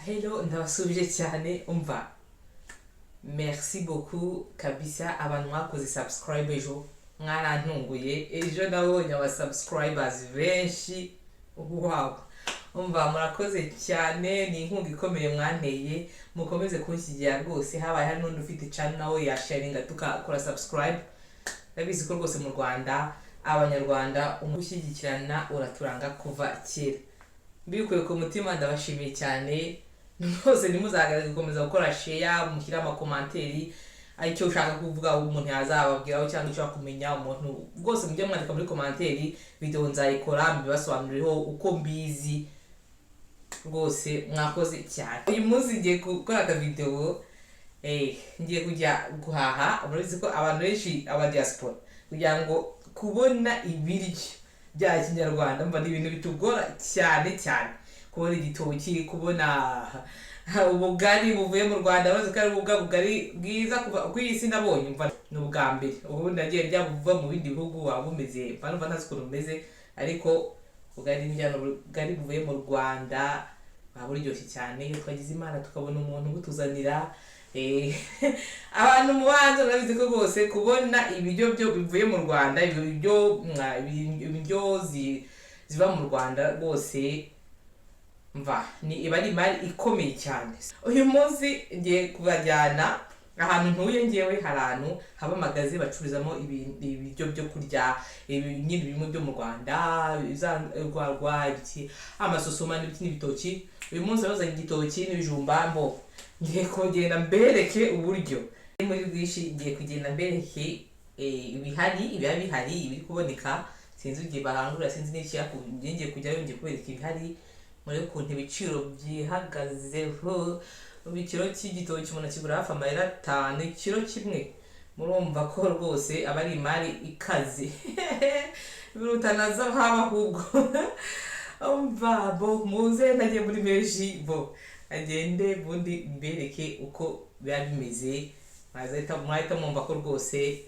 Hello, ndabasubije cyane. Umva, merci beaucoup kabisa abantu mwakoze subscribe ejo. Mwarantunguye ejo, nabonye aba subscribers benshi. Wow, umva, murakoze cyane, ni inkunga ikomeye mwanteye. Mukomeze kunshyigikira rwose. Habaye hari n'undi ufite channel, nawe yasharinga tukakora subscribe. Ndabizi ko rwose mu Rwanda, Abanyarwanda, gushyigikirana uraturanga kuva kera. Mbikuye ku mutima, ndabashimiye cyane rwose. Ntimuzahagarare gukomeza gukora share, mushyire amacommentaire, icyo ushaka kuvuga umuntu yazababwiraho cyangwa icyo kumenya umuntu rwose, mujye mwandika muri commentaire. Video nzayikora mbibasobanurireho uko mbizi. Rwose mwakoze cyane. Uyu munsi ngiye gukora akavideo, ngiye kujya guhaha. Murabizi ko abantu benshi, aba diaspora, kugira ngo kubona ibiryo bya kinyarwanda, mva, ni ibintu bitugora cyane cyane. Kubona igitoki, kubona ubugari buvuye mu Rwanda, bazi ko ari ubugari bwiza kuva ku isi nabonye. Mva, ni ubwa mbere. Ubundi nagiye ndya buva mu bindi bihugu, waba bumeze, mva numva ntazi ukuntu bumeze, ariko ubugari ndya ni ubugari buvuye mu Rwanda, buba buryoshye cyane. Iyo twagize Imana tukabona umuntu ubutuzanira. Abantu mubanza murabizi ko rwose kubona ibiryo byo bivuye mu Rwanda, ibiryo ibiryo ziva mu Rwanda rwose, mva, ni iba ari imari ikomeye cyane. Uyu munsi ngiye kubajyana ahantu ntuye ngewe. Hari ahantu haba amagaze bacururizamo ibiryo byo kurya, nyine bimwe byo mu Rwanda, urwagwa, ibiki, amasosoma n'ibiki n'ibitoki. Uyu munsi bazanye igitoki n'ibijumba. Mbo ngiye kugenda mbereke uburyo muri bwinshi. Ngiye kugenda mbereke ibihari, ibiba bihari, ibiri kuboneka. Sinzi igihe barangurira, sinzi n'iki, ariko ngiye kujyayo, ngiye kubereka ibihari muri ukuntu ibiciro byihagazeho. Ubu ikiro cy'igitoki umuntu akigura hafi amayero 5 ikiro kimwe. Murumva ko rwose aba ari imari ikaze, biruta na zahabu ahubwo. Umva bo, muze ntajye muri menshi, bo agende bundi mbereke uko biba bimeze. Mwahita mwumva ko rwose,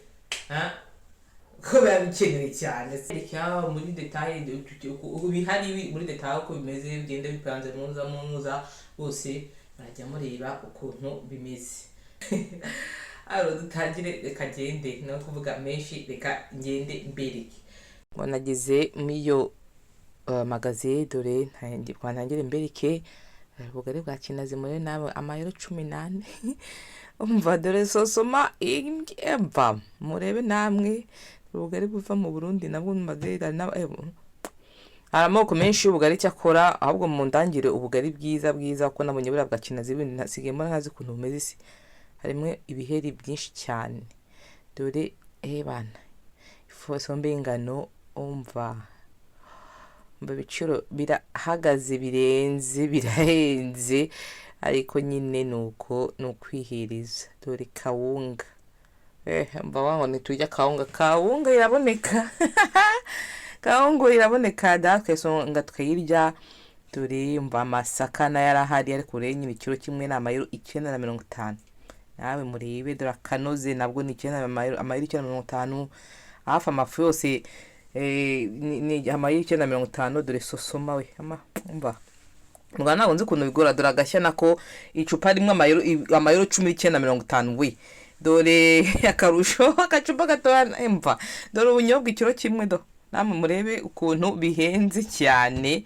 ha? Ko biba bikenewe cyane. Reka muri détail bihari, muri détail uko bimeze, bigenda bipanze muza muza rwose, murajya mureba ukuntu bimeze. Aro dutangire, reka ngende no kuvuga menshi, reka ngende mbereke. Nageze muri iyo magasin, dore ntangire mbereke ubugari bwa kinazi muri nawe, amayero 14. Umva, dore sosoma, mva, murebe namwe ubugari buva mu Burundi nabwo magasin. Hari amoko menshi y'ubugari, cyakora ahubwo mundangire ubugari bwiza bwiza, kuko nabonye buriya bwa kinazi bundi nasigaye mbona ntazi ukuntu bumeze isi, harimo ibiheri byinshi cyane. Dore bana, ifu isombe y'ingano. Umva umva, ibiciro birahagaze, birenze, birahenze, ariko nyine nuko ni ukwihiriza. Dore kawunga, mva, wango ntiturya kawunga. Kawunga iraboneka, kawunga iraboneka da, twesonga tukayirya. Dore mva, amasaka nayo arahari, ariko rero nyine ikiro kimwe ni amayero 9.50. Nawe murebe, dore akanoze nabwo ni icyenda, amayero 9.50. Hafi amafu yose ni amayero 9.50. Dore sosoma we, ama umva, Rwanda ntabwo nzi ukuntu bigora. Dore agashya nako, icupa rimwe amayero 19.50 we. Dore akarusho, agacupa gatoya. Mva, dore ubunyobwa ikiro kimwe. Do namwe murebe ukuntu bihenze cyane.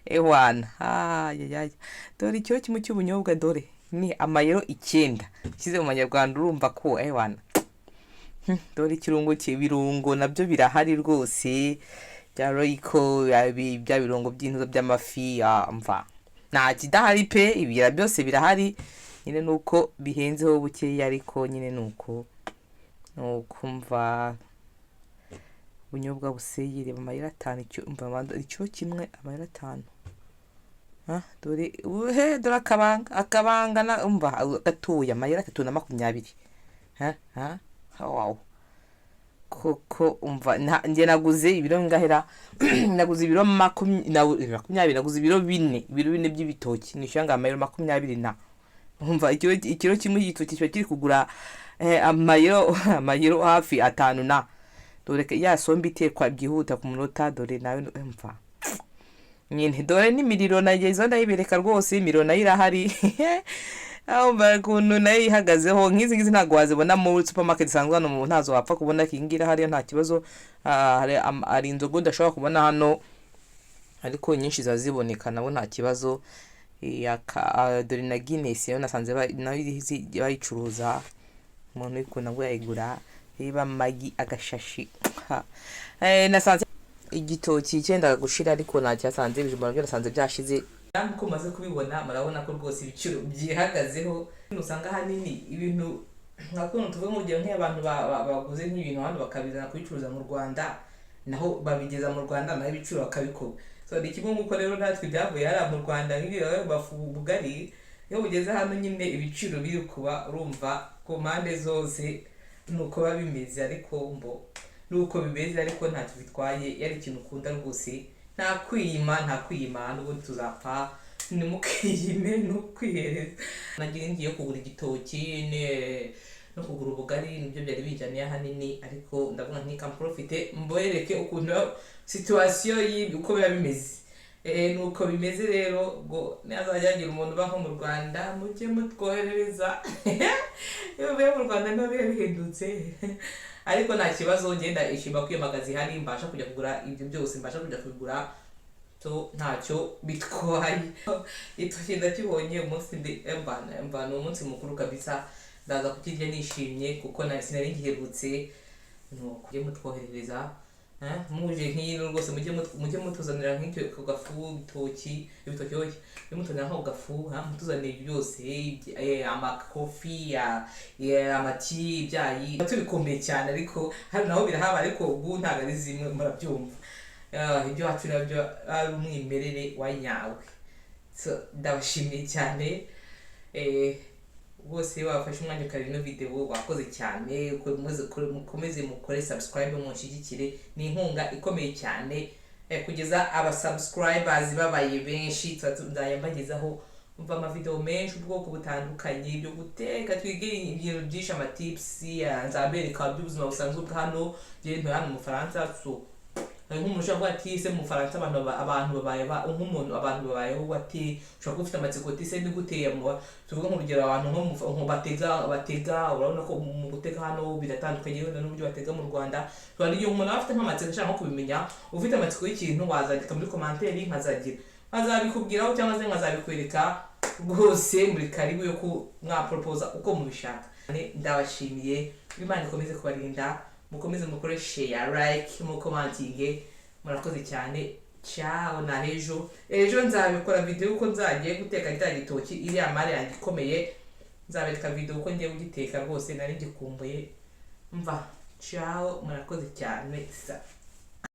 Ewana, ayayaya, dore ikiro kimwe cy'ubunyobwa, dore ni amayero 9 ushyize mu manyarwanda. Urumva ko, ewana, dore ikirungo cy'ibirungo nabyo birahari rwose, bya Royco, bya birungo by'intuza by'amafi. Mva, nta kidahari pe, ibira byose birahari. Nyine nuko bihenzeho bukeya, ariko nyine nuko mva, ubunyobwa buseye, reba, amayero 5 icyo. Mva, ikiro kimwe amayero 5. Dore uhe, dore akabanga, akabanga na umva gatoya, amayero 3.20. Ha ha, wow, koko umva, njye naguze ibiro ngahera, naguze ibiro 20, naguze ibiro 4, ibiro 4 by'ibitoki, nishyura ngo amayero 20 na. Umva, ikiro kimwe cy'igitoki kiba kiri kugura amayero hafi 5 na. Dore ya sombe itekwa byihuta ku munota, dore nawe, umva. Nyine dore n'imiriro nagezeho ndayibereka rwose. Imiriro nayo irahari. Aho ukuntu nayo ihagazeho, nk'izi ngizi ntabwo wazibona muri supermarket zisanzwe hano, mu ntazo wapfa kubona. Iyi ngiyi irahari, nta kibazo. Hari inzoga udashobora kubona hano, ariko nyinshi ziba ziboneka nabo, nta kibazo. Dore na Guinness yo nasanze nayo bayicuruza, umuntu uyikunda ngo yayigura. Reba Maggi agashashi. Ha. Nasanze igitoki cyendaga gushira, ariko ntacyasanze. Ibijumba nabyo nasanze byashize. Uko mumaze kubibona, murabona ko rwose ibiciro byihagazeho. Usanga ahanini ibintu nka kuno, tuvuge nk'urugero nk'abantu baguze nk'ibintu hano bakabizana kubicuruza mu Rwanda, naho babigeza mu Rwanda naho ibiciro bakabikuba. So ni kimwe nk'uko rero natwe ibyavuye hariya mu Rwanda, nk'ibyo bafu, ubugari, iyo bugeze hano nyine ibiciro biri kuba. Urumva ku mpande zose ni uko biba bimeze, ariko mbo ni uko bimeze, ariko ntacyo bitwaye. Iyo ari ikintu ukunda rwose, nta kwiyima, nta kwiyima, n'ubundi tuzapfa. Ntimukiyime, ni ukwihereza. Nagiye ngiye kugura igitoki no kugura ubugari, nibyo byari bijyaniye ahanini, ariko ndavuga nti kamprofite mbereke ukuntu situation y'ibi uko biba bimeze. Nuko bimeze rero. Ubwo ntihazajya hagira umuntu uba nko mu Rwanda, mujye mutwoherereza. Iyo uvuye mu Rwanda niho biba bihendutse, ariko nta kibazo. Ngenda ishima ko iyo magasin ihari, mbasha kujya kugura ibyo byose, mbasha kujya kubigura, so ntacyo bitwaye. Igitoki ndakibonye umunsi ndi mba ni umunsi mukuru kabisa. Ndaza kukirya nishimye kuko sinari ngiherutse. Nuko mujye mutwoherereza, muje nk'ino rwose, mujye mutuzanira nk'icyo ako gafu, ibitoki, ibitoki, oya, mujye mutuzanira nk'ako gafu, mutuzanire ibyo byose, amakofi, amati, ibyayi tubikomeye cyane. Ariko hano naho birahaba, ariko ubu ntabwo ari zimwe, murabyumva. Ibyo wacu nabyo ari umwimerere wa nyawe. So ndabashimiye cyane rwose. Wafashe umwanya ukareba ino video, wakoze cyane. Mukomeze mukore subscribe, munshyigikire, ni inkunga ikomeye cyane. Kugeza aba subscribers babaye benshi, tuba nzajya mbagezaho umva amavideo menshi, ubwoko butandukanye byo guteka, twige ibintu byinshi, amatips nzabereka by'ubuzima busanzwe bwa hano. Njyewe ntuye hano mu Bufaransa, so hari nk'umuntu ushobora kuvuga ati: "Se mu Bufaransa abantu babaye nk'umuntu abantu babayeho bati?" Ushobora kuba ufite amatsiko ati: "Se ni gute tuvuge nk'urugero abantu nko batega, urabona ko mu gutega hano biratandukanye wenda n'uburyo batega mu Rwanda." So, hari igihe umuntu aba afite nk'amatsiko ashaka nko kubimenya. Ufite amatsiko y'ikintu wazandika muri commentaire, nkazagira nkazabikubwiraho cyangwa se nkazabikwereka. Rwose muri karibu yo ku mwaporopoza uko mubishaka. Ndabashimiye, Imana ikomeze kubarinda, mukomeze mukore share, like, mukomantinge. Murakoze cyane. Ciao na ejo. Ejo nzabikora video uko nzagiye guteka cya gitoki, iriya mare yanjye ikomeye. Nzabereka video uko ngiye kugiteka, rwose nari ngikumbuye. Mva ciao, murakoze cyane sa.